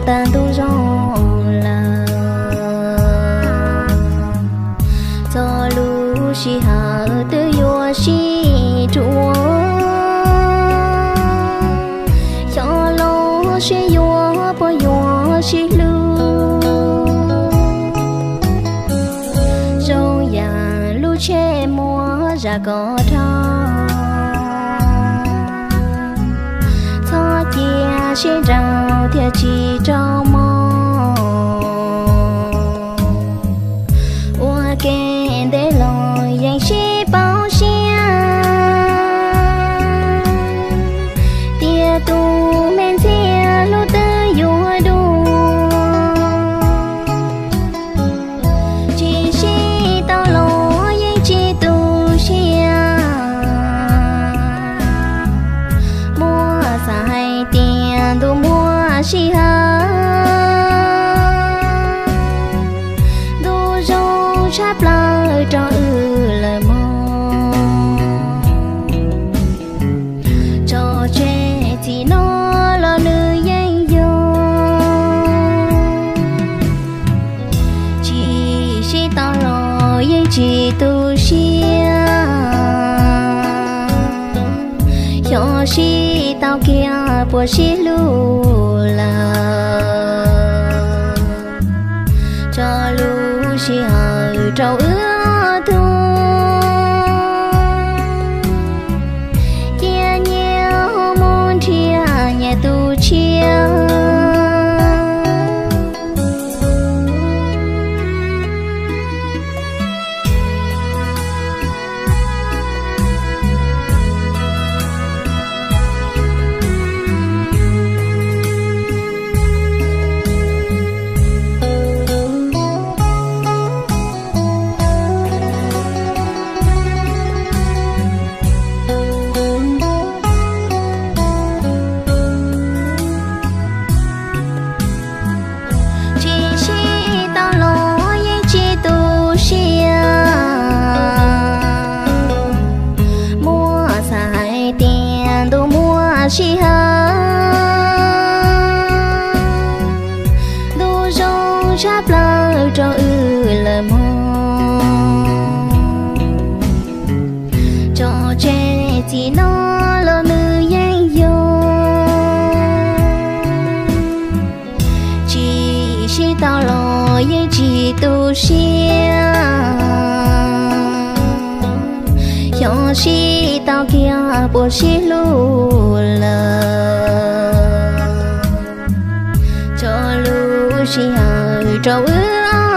Tag ntuj zoo lawm, txog lub sij hawm twb yuav sib rua. Xyov los seb yuav puas yuav sib hlub. Zoo yam lub tsheb muaj zaj koj dhau, txhob cia siab nraug thiaj tsis raug mob. Ua ke ntev los yeej sib pauv siab, tias tus me ntxhias hlub twb yuav dua. Tsis sib tau los yeej tsis tu siab, muab xav hais tias ntuj muaj sij hawm, ntuj zoo tshaj plaws rau wb lawm mog. Tso tseg txij no los nws yeej yog, tsis sib tau los yeej tsis tu siab, xyov sib tau kiag puas sib hlub lawm. Tso lub sij hawm rau wb ob tug, cia nyias ho mus nrhiav nyias tus tshiab. Tsis sib tau los yeej tsis tu siab, muab xav hais tias ntuj muaj sij hawm, ntuj zoo tshaj plaws rau wb lawm mog. Tso tseg txij no los nws yeej yog, tsis sib tau los yeej tsis tu siab, xyov sib tau kiag puas sib hlub lawm. Tso lub sij hawm rau wb